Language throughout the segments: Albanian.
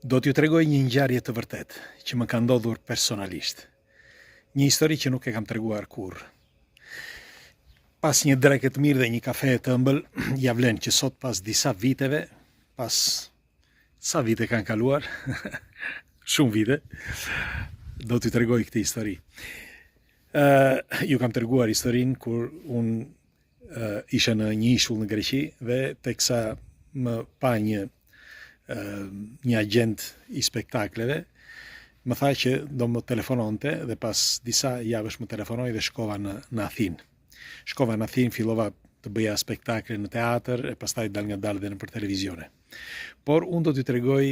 Do t'ju tregoj një ngjarje të vërtetë që më ka ndodhur personalisht. Një histori që nuk e kam treguar kurrë. Pas një dreke të mirë dhe një kafe të ëmbël, ia vlen që sot pas disa viteve, pas sa vite kanë kaluar, shumë vite, do t'ju tregoj këtë histori. Uh, ju kam treguar historinë kur unë uh, isha në një ishull në Greqi dhe teksa më pa një uh, një agjent i spektakleve, më tha që do më telefononte dhe pas disa javësh më telefonoi dhe shkova në në Athinë. Shkova në Athinë, fillova të bëja spektakle në teatër e pastaj dalëngadalë dhe nëpër televizione. Por unë do t'ju tregoj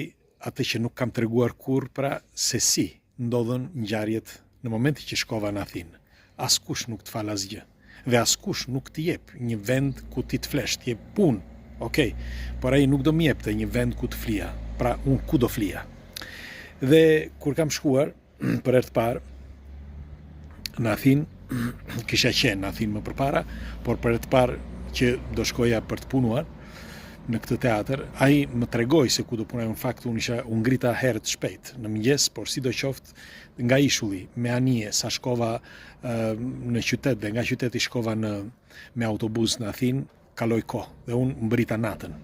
atë që nuk kam treguar kurrë, pra se si ndodhën ngjarjet në momentin që shkova në Athinë. Askush nuk të fal asgjë dhe askush nuk të jep një vend ku ti të flesh, të jep punë, ok, por ai nuk do më jepte një vend ku të flija, pra unë ku do flija. Dhe kur kam shkuar për herë të parë në Athinë, kisha qenë në Athinë më përpara, por për herë të parë që do shkoja për të punuar në këtë teatër, ai më tregoi se ku do punoja. Në fakt unë isha u ngrita herët shpejt në mëngjes, por sidoqoftë nga ishulli me anije sa shkova në qytet dhe nga qyteti shkova në me autobus në Athinë, kaloi kohë dhe unë mbërrita natën.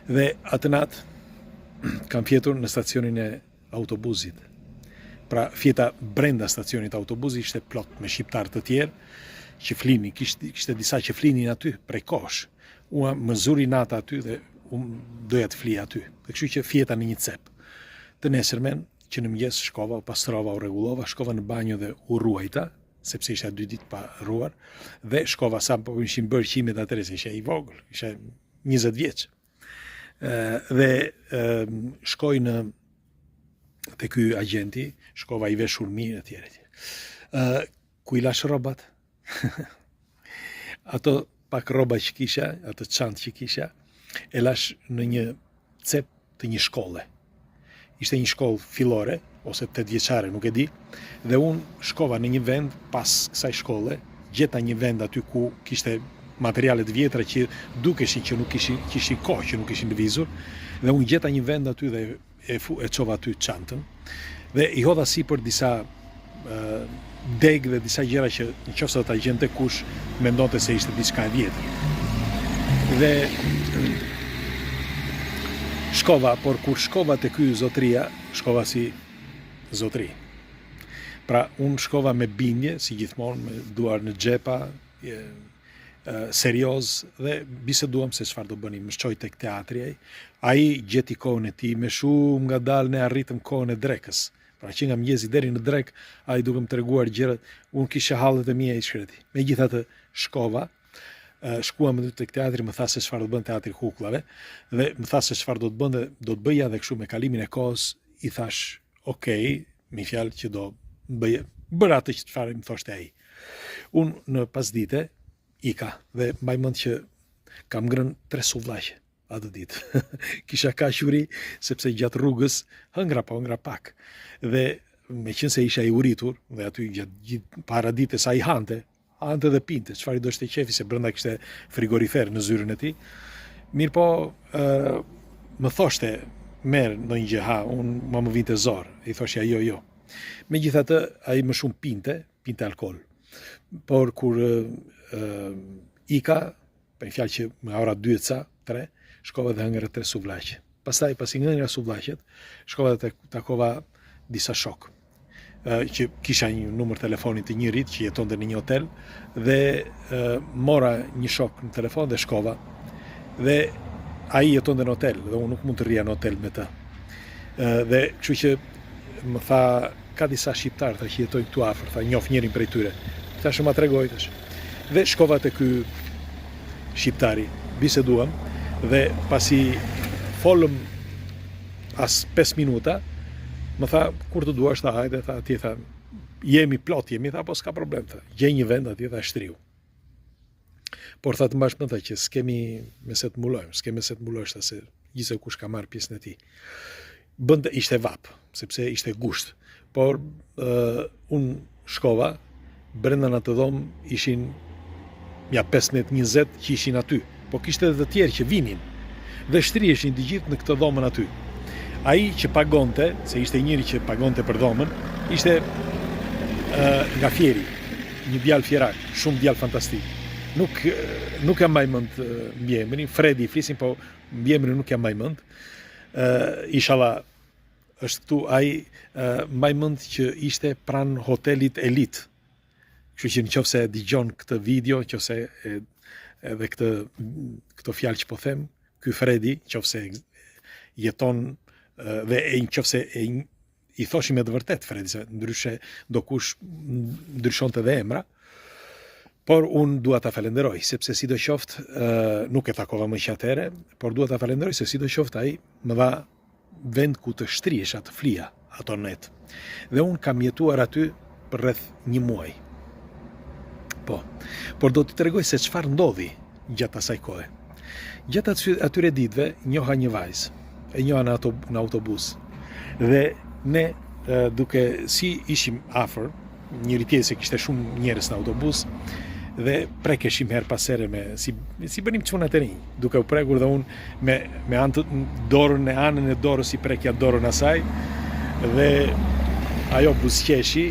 Dhe atë natë kam fjetur në stacionin e autobuzit. Pra fjeta brenda stacionit autobuzit ishte plot me shqiptarë të tjerë që flinin, kishte, kishte disa që flinin aty prej kohësh. Ua më zuri nata aty dhe unë doja të flija aty. Dhe kështu që fjeta në një cep. Të nesërmen, që në mëngjes shkova, u pastrova, u rregullova, shkova në banjo dhe u rruajta, sepse isha dy ditë pa rruar, dhe shkova sa po ishin bërë qimet atëherë, se isha i vogël, isha 20 vjeç. Dhe shkoj në te ky agjenti, shkova i veshur mirë etj etj. Ë ku i lashë rrobat? Ato pak rroba që kisha, atë çantë që kisha, e lashë në një cep të një shkolle. Ishte një shkollë fillore ose tetëvjeçare, nuk e di, dhe unë shkova në një vend pas kësaj shkolle, gjeta një vend aty ku kishte materiale të vjetra që dukeshin që nuk ishin, që ishin kohë që nuk ishin lëvizur, dhe unë gjeta një vend aty dhe e, fu, e çova aty çantën dhe i hodha sipër disa degë dhe disa gjëra që në qoftë se do ta gjente kush mendonte se ishte diçka e vjetër. Dhe shkova, por kur shkova te ky zotëria, shkova si zotëri. Pra, unë shkova me bindje, si gjithmonë, me duar në xhepa, e, serioz dhe biseduam se çfarë do bënim. Më çoi tek teatri ai. Ai gjeti kohën e tij me shumë ngadalë ne arritëm kohën e drekës. Pra që nga mëngjesi deri në drekë, ai duke më treguar gjërat, unë kisha hallet e mia i shkreti. Megjithatë, shkova, shkuam tek teatri, më tha se çfarë do të bënte teatri i kukullave dhe më tha se çfarë do të bënte, do të bëja dhe kështu me kalimin e kohës i thashë, "Ok, me fjalë që do bëj, bëra atë që çfarë më thoshte ai." Unë në pasdite ika dhe mbaj mend që kam ngrënë tre suvllaqe atë ditë. Kisha kaq uri, sepse gjatë rrugës hëngra, po hëngra pak. Dhe meqenëse isha i uritur, dhe aty gjatë gjithë paradites ai hante, hante dhe pinte, çfarë i doshte qefi, se brenda kishte frigorifer në zyrën e tij. Mirëpo, ë, më thoshte, merr ndonjë gjë, ha, unë më më vinte zor, i thoshja jo, jo. Megjithatë, ai më shumë pinte, pinte alkool. Por kur ë, ika, Me fjalë që nga ora 2 e ca, 3, shkova dhe hëngra tre suvlaqe. Pastaj, pasi hëngra suvlaqet, shkova dhe takova disa shokë që kisha një numër telefoni të njërit që jetonte në një hotel dhe mora një shok në telefon dhe shkova dhe ai jetonte në hotel dhe unë nuk mund të rrija në hotel me të. Dhe kështu që më tha ka disa shqiptarë tha që jetojnë këtu afër, tha njoh njërin prej tyre. Thashë ma tregoj tash. Dhe shkova te ky shqiptari, biseduam dhe pasi folëm as 5 minuta, më tha kur të duash tha hajde tha atje tha jemi plot jemi tha po s'ka problem tha gjej një vend atje tha shtriu. Por tha të mbash mend tha që s'kemi me se të mbulojmë, s'kemi se të mbulosh tha se gjithsekush ka marrë pjesën e tij. Bënte ishte vapë, sepse ishte gusht. Por uh, unë shkova brenda në atë dhomë ishin ja 15-20 që ishin aty, po kishte edhe të tjerë që vinin dhe shtriheshin të gjithë në këtë dhomën aty. Ai që pagonte, se ishte njëri që pagonte për dhomën, ishte uh, nga Fieri, një djalë fierak, shumë djalë fantastik. Nuk nuk e mbaj mend mbiemrin, Fredi i flisin, po mbiemrin nuk e mbaj mend. Ë uh, inshallah është këtu ai uh, mbaj mend që ishte pranë hotelit Elit. Kështu që në qoftë se e dëgjon këtë video, në qoftë se e, edhe këtë këto fjalë që po them, ky Fredi, në qoftë se jeton dhe e në qoftë se e i thoshim me të vërtetë Fredi, se ndryshe ndokush ndryshonte dhe emra, por unë dua ta falenderoj, sepse sidoqoftë, nuk e takova më që atëherë, por dua ta falenderoj se sidoqoftë ai më dha vend ku të shtrihesha të flija ato net. Dhe unë kam jetuar aty për rreth një muaj. Po, por do të tregoj se çfarë ndodhi gjatë asaj kohe. Gjatë atyre ditëve njoha një vajzë, e njoha në, ato, në autobus. Dhe ne duke si ishim afër, njëri-tjetrit se kishte shumë njerëz në autobus dhe prekeshim herë pas here me si si bënim çunat e rinj, duke u prekur dhe unë me me anë të dorën e anën e dorës i prekja dorën asaj dhe ajo buzëqeshi.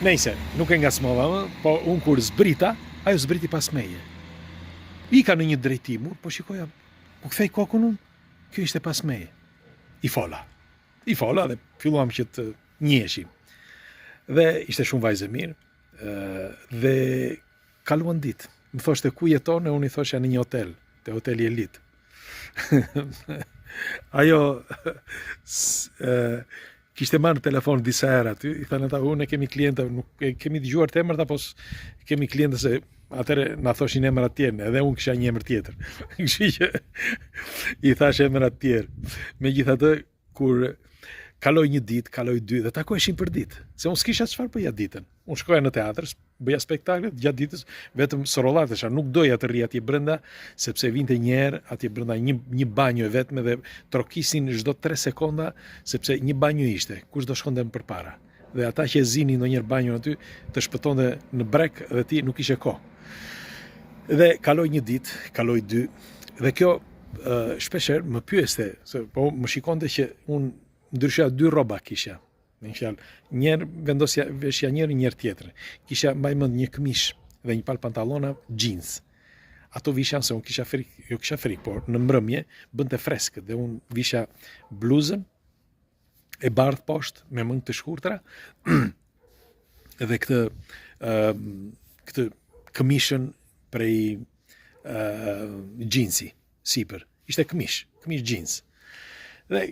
Nejse, nuk e ngacmova më, po unë kur zbrita, ajo zbriti pas meje. Ika në një drejtim, unë po shikoja, ku kthej kokën unë, kjo ishte pas meje. I fola. I fola dhe filluam që të njiheshim. Dhe ishte shumë vajzë e mirë, dhe kaluan ditë. Më thoshte ku jeton e unë i thosha në një hotel, te hoteli Elit. Ajo kishte marrë telefon disa herë aty, i thanë ata, unë kemi klientë, nuk e kemi dëgjuar të emër, po kemi klientë se atëherë na thoshin emra të tjerë, edhe unë kisha një emër tjetër. Kështu që i thashë emra të tjerë. Megjithatë, kur kaloi një ditë, kaloi dy dhe takoheshim për ditë, se unë s'kisha çfarë bëja ditën. Unë shkoja në teatr, bëja spektakle gjatë ditës, vetëm sorollatesha, nuk doja të rri atje brenda, sepse vinte një erë atje brenda një një banjo e vetme dhe trokisin çdo 3 sekonda, sepse një banjo ishte, kush do shkonte më përpara. Dhe ata që e zinin ndonjëherë banjon aty, të shpëtonte në brekë dhe ti nuk kishe kohë. Dhe kaloi një ditë, kaloi dy, dhe kjo shpeshherë më pyeste, se po më shikonte që unë ndryshoja dy rroba kisha. Me një fjalë, njëherë vendosja veshja njërin, njëherë tjetrën. Kisha mbaj mend një këmishë dhe një palë pantallona jeans. Ato visha se unë kisha frikë, jo kisha frikë, por në mbrëmje bënte freskët dhe unë visha bluzën e bardhë poshtë me mëngë të shkurtra dhe këtë uh, këtë këmishën prej uh, xhinsi sipër. Ishte këmishë, këmishë xhins. Dhe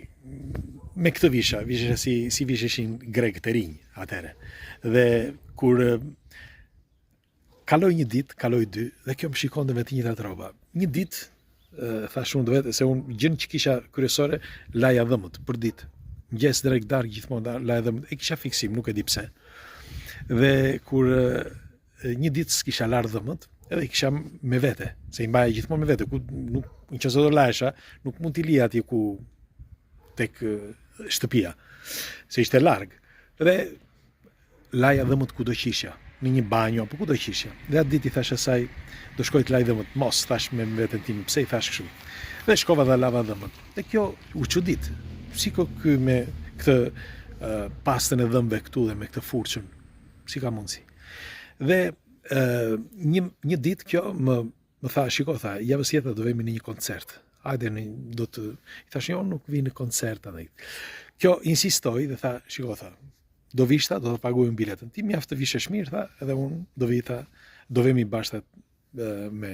me këtë visha, visha si si visheshin grekët e rinj atëherë. Dhe kur Kaloi një ditë, kaloi dy dhe kjo më shikonte me të njëjtat rroba. Një ditë thashë unë vetë se unë gjënë që kisha kryesore laja dhëmbët për ditë. Mëngjes drekë darkë gjithmonë laja dhëmbët. E kisha fiksim, nuk e di pse. Dhe kur një ditë s'kisha larë dhëmbët, edhe i kisha me vete, se i mbaja gjithmonë me vete, ku nuk në qoftë se do lahesha, nuk mund t'i lija atje ku tek shtëpia, se ishte larg. Dhe laja dhëmbët kudo që isha, në një banjo apo kudo që isha. Dhe atë ditë i thashë asaj, do shkoj të laj dhëmbët. Mos, thashë me veten time, pse i thashë kështu. Dhe shkova dhe lava dhëmbët. Dhe kjo u çudit. Si ko ky me këtë uh, pastën e dhëmbëve këtu dhe me këtë furçën? Si ka mundësi? Dhe uh, një një ditë kjo më më tha, shiko, tha, javës tjetër do vemi në një koncert. Hajde në do të i thashë jo, nuk vi në koncert tani. Kjo insistoi dhe tha, shiko, tha, do vish tha, do të paguaj unë biletën. Ti mjaft të vishesh mirë, tha, edhe unë do vi tha, do vemi bashkë me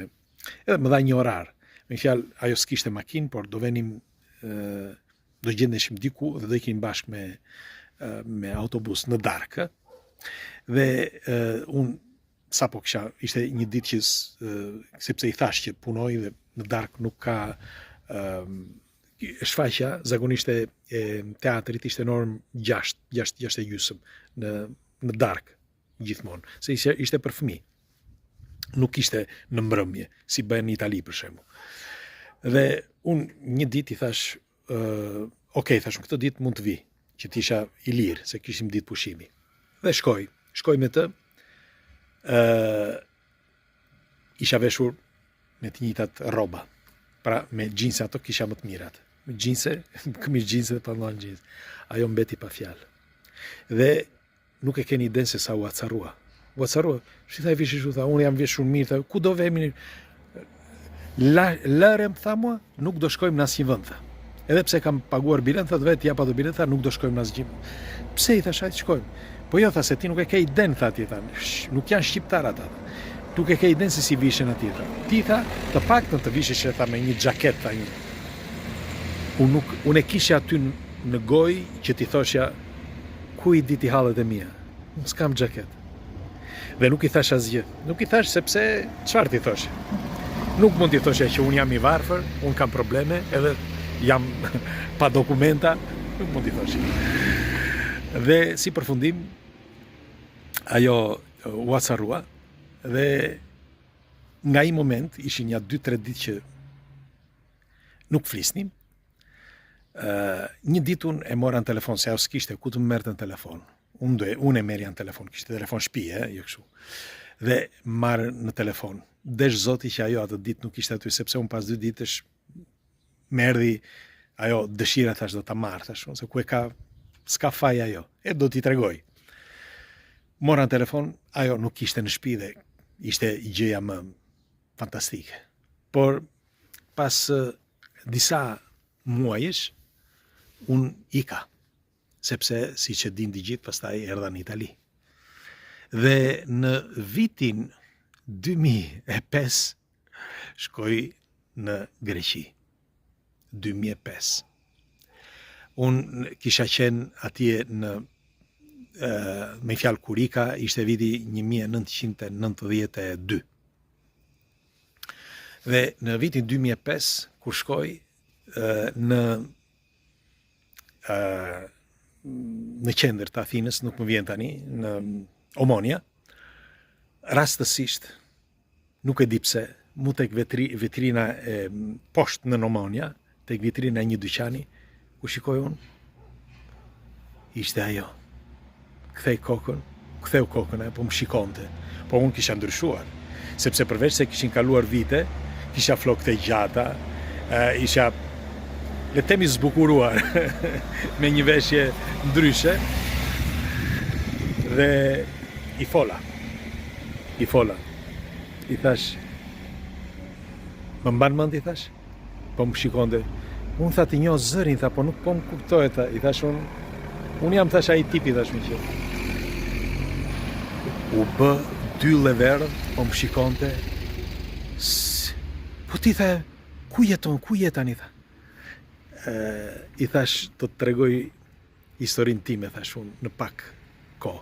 edhe më dha një orar. Me fjalë, ajo s'kishte makinë, por do venim do gjendeshim diku dhe do ikim bashkë me me autobus në darkë. Dhe unë sapo kisha, ishte një ditë që sepse i thashë që punoj dhe në darkë nuk ka shfaqja zakonisht e, e teatrit ishte në orën 6, 6, 6 e gjysëm në në darkë gjithmonë, se ishte ishte për fëmijë. Nuk ishte në mbrëmje, si bëhen në Itali për shembull. Dhe unë një ditë i thashë, uh, ok, thashë, këtë ditë mund të vi, që të isha i lirë, se kishim ditë pushimi. Dhe shkoj, shkoj me të, uh, isha veshur me të njëjtat rroba. Pra me xhinsa ato kisha më të mirat. xhinse, këmishë xhinse dhe pantallona xhinse. Ajo mbeti pa fjalë. Dhe nuk e keni idenë se sa u acarua. U acarua, si tha e vishesh, tha, unë jam veshur mirë, tha, ku do vemi? La, lërem, tha mua, nuk do shkojmë në asnjë vend, tha. Edhe pse kam paguar biletën, tha, do vetë jap ato biletë, tha, nuk do shkojmë në asnjë vend. Pse i thashë, hajde shkojmë. Po jo, tha, se ti nuk e ke idenë, tha ti, tha, nuk janë shqiptarë ata. Nuk e ke idenë se si vishen atje, tha. Ti, tha, të paktën të vishesh, tha, me një xhaketë, tha, një. Unë nuk, unë e kisha aty në gojë që t'i thoshja, ku i di ti hallet e mia? Unë s'kam xhaketë. Dhe nuk i thashë asgjë. Nuk i thashë sepse çfarë t'i thosha? Nuk mund t'i thosha që unë jam i varfër, unë kam probleme, edhe jam pa dokumenta, nuk mund t'i thosha. Dhe si përfundim, ajo u acarua dhe nga ai moment ishin nja 2-3 ditë që nuk flisnim. Ë një ditë unë e mora në telefon se ajo s'kishte ku të më merrte në telefon. Unë do unë e merrja në telefon, kishte telefon shtëpie, jo kështu. Dhe marr në telefon. Desh Zoti që ajo atë ditë nuk ishte aty sepse unë pas dy ditësh më erdhi ajo dëshira thash do ta marr thash unë se ku e ka s'ka faj ajo. E do t'i tregoj. Mora në telefon, ajo nuk ishte në shtëpi dhe ishte gjëja më fantastike. Por pas disa muajsh unë ika sepse siç e dinë të gjithë pastaj erdha në Itali. Dhe në vitin 2005 shkoj në Greqi. 2005. Unë kisha qenë atje në me fjalë kur ika ishte viti 1992. Dhe në vitin 2005 kur shkoj në në qendër të Athinës, nuk më vjen tani, në Omonia, rastësisht, nuk e di pse, mu tek vetri, vitrina e poshtë në Omonia, tek vitrina e një dyqani, ku shikoj unë, ishte ajo. Kthej kokën, ktheu kokën e po më shikonte. Po unë kisha ndryshuar, sepse përveç se kishin kaluar vite, kisha flokët e gjata, isha le të themi zbukuruar me një veshje ndryshe dhe i fola. I fola. I thash, më mban mend i thash? Po më shikonte. Unë tha të njoh zërin, tha, po nuk po më kuptohet, tha. I thash unë, unë jam thash ai tipi, thash me që. U bë dyll e verdhë, po më shikonte. Po ti tha, ku jeton, ku je tani, tha. E, I thash, do të tregoj historinë time, thash unë, në pak kohë.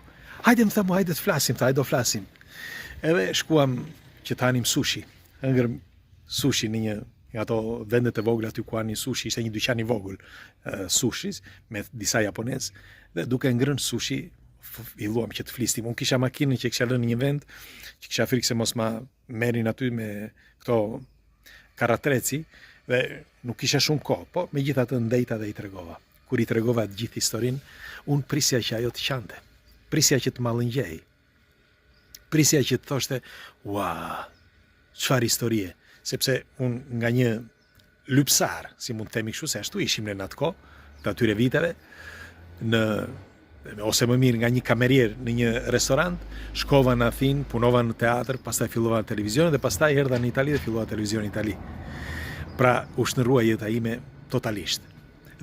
Hajde më tha mu, hajde të flasim, tha, hajde do flasim. Edhe shkuam që të hanim sushi. Hëngrëm sushi në një nga ato vendet e vogla aty ku hanin sushi, ishte një dyqan i vogël sushi me disa japonezë dhe duke ngrënë sushi filluam që të flisnim. Unë kisha makinën që kisha lënë në një vend, që kisha frikë se mos ma merrin aty me këto karratreci dhe nuk kisha shumë kohë, po megjithatë ndejta dhe i tregova. Kur i tregova të gjithë historinë, unë prisja që ajo të qante, prisja që të mallëngjehej. Prisja që të thoshte, ua, çfarë historie, sepse unë nga një lypsar, si mund të themi kështu, se ashtu ishim ne në atë kohë, të atyre viteve, në ose më mirë nga një kamerier në një restorant, shkova në Athinë, punova në teatr, pastaj fillova në televizion dhe pastaj erdha në Itali dhe fillova televizion në Itali. Pra, u shndërrua jeta ime totalisht.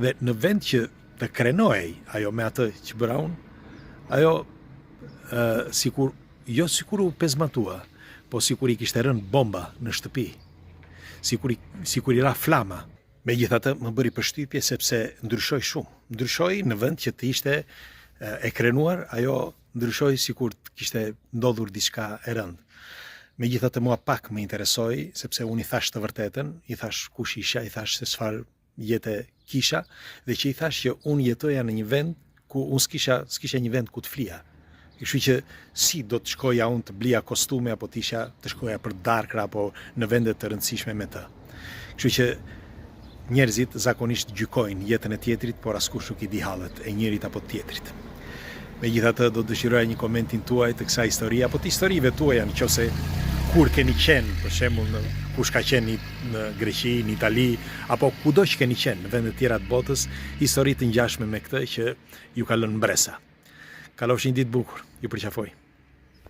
Dhe në vend që të krenohej ajo me atë që bëra unë, ajo sikur jo sikur u pezmatua, po sikur i kishte rënë bomba në shtëpi. Sikur i, sikur i ra flama. Megjithatë më bëri përshtypje sepse ndryshoi shumë. Ndryshoi në vend që të ishte e krenuar, ajo ndryshoi sikur të kishte ndodhur diçka e rëndë. Megjithatë mua pak më interesoi sepse unë i thashë të vërtetën, i thashë kush isha, i thashë se çfarë jete kisha dhe që i thashë që unë jetoja në një vend ku unë s'kisha s'kisha një vend ku të flija. Kështu që si do të shkoja unë të blija kostume apo të isha të shkoja për darkra apo në vende të rëndësishme me të. Kështu që njerëzit zakonisht gjykojnë jetën e tjetrit, por askush nuk i di hallet e njërit apo të tjetrit. Megjithatë do të dëshiroja një komentin tuaj të kësaj historie apo të historive tuaja në qoftë se kur keni qenë, për shembull, në kush ka qenë në Greqi, në Itali, apo kudo që keni qenë në vende të tjera të botës, histori të ngjashme me këtë që ju ka lënë mbresa. Kalofshi një ditë bukur, ju përqafoj.